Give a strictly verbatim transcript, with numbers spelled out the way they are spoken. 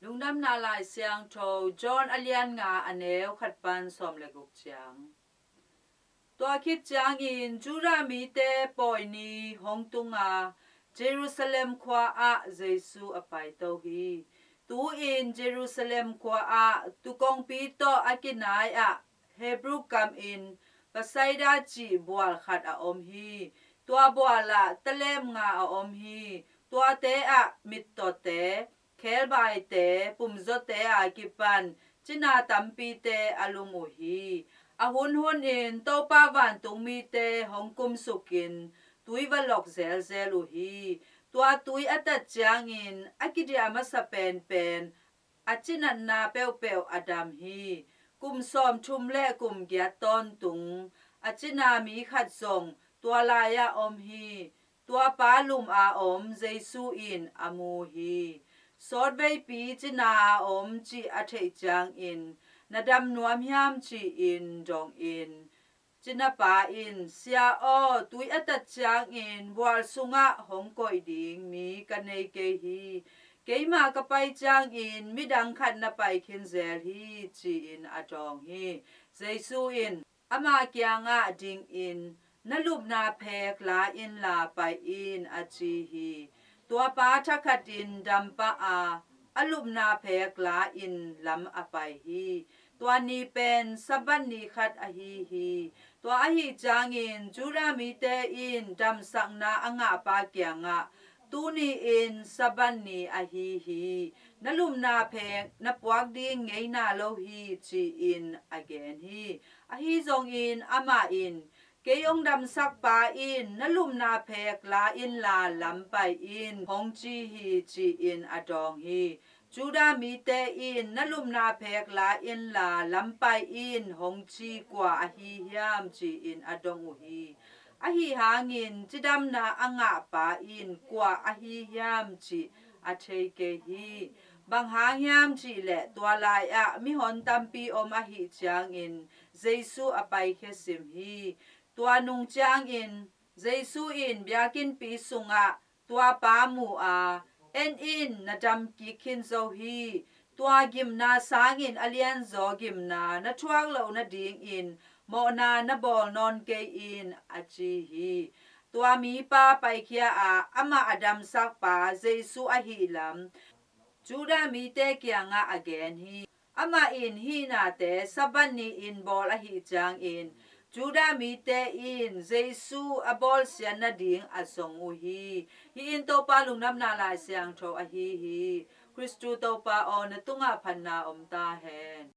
Lungdamna Lai Siangtho John a lian nga, a neu khat pan sawm le guk ciang. Tua khit ciangin Judah mite pawi ni hong tunga, Jerusalem khua ah Jesu a paito hi. Tu-in Jerusalem khua ah tuu kongpi tawh a kinai ah Hebrew kamin Bethsaida cih bual khat a om hi. Tua bual ah talem nga a om hi. Tuate ah mittawte, khebaite, pumzawte a kipan cina tampite a lum uh hi. A hunhunin Topa vantungmite hong kumsukin tui va lok zelzel uh hi. Tua tui a tat ciangin a kidiah masa penpen a cinatna peuhpeuh a dam hi. Kum sawmthum le kum giat tawntung a cina mi khat zong tua lai-ah om hi. Tua pa lum a om Jesu in a mu hi. Sawtveipi cina a om cih a theih ciangin, "Na dam nuam hiam?" ci-in dongin, cinapa in, "Sia aw, tui a tat ciangin bual sungah hong koih ding mi ka nei kei hi. Keimah ka pai ciangin midang khat na pai khin zel hi," ci-in a dawng hi. Jesu in amah kiangah dingin, "Na lupna phek la inla pai in," a ci hi. Tua pa thakhatin dam pah a, a lupna phek la-in lam a pai hi. Tua ni pen Sabbath ni khat ahi hi. Tua ahih ciangin Judah mite in damsakna a ngahpa kiangah, "Tuni in Sabbath ni ahi hi. Na lupna phek na puak ding ngeina lo hi," ci-in a gen hi. Ahi zongin amah in, "Kei hong damsakpa in, 'Na lupna phek la inla lam pai in,' hong ci hi," ci-in a dawng hi. Judah mite in, "Na lupna phek la inla lam pai in," hong ci kua ahi hiam, ci-in a dong uh hi. Ahi hangin cidamna a ngahpa in kua ahi hiam cih a thei kei hi. Bang hang hiam cihleh tua lai-ah mihon tampi om ahih ciangin Jesu a paikhia sim hi. Tua nung ciangin Jesu in biakinnpi sungah tua pa mu a, "En in, na dam kik khin zo hi. Tua gimna sangin a lianzaw gimna na thuak loh nadingin mawhna na bawl nawn kei in," a ci hi. Tua mipa paikhia a, amah a damsakpa Jesu ahih lam Judah mite kiangah a gen hi. Amah in hih nate Sabbath ni-in bawl ahih ciangin Judah mite in Jesu a bawlsiat nading a zong uh hi. Hih in Topa Lungdamna Lai Siangtho ahi hi. Khristu Topa aw, na tungah phatna om ta hen.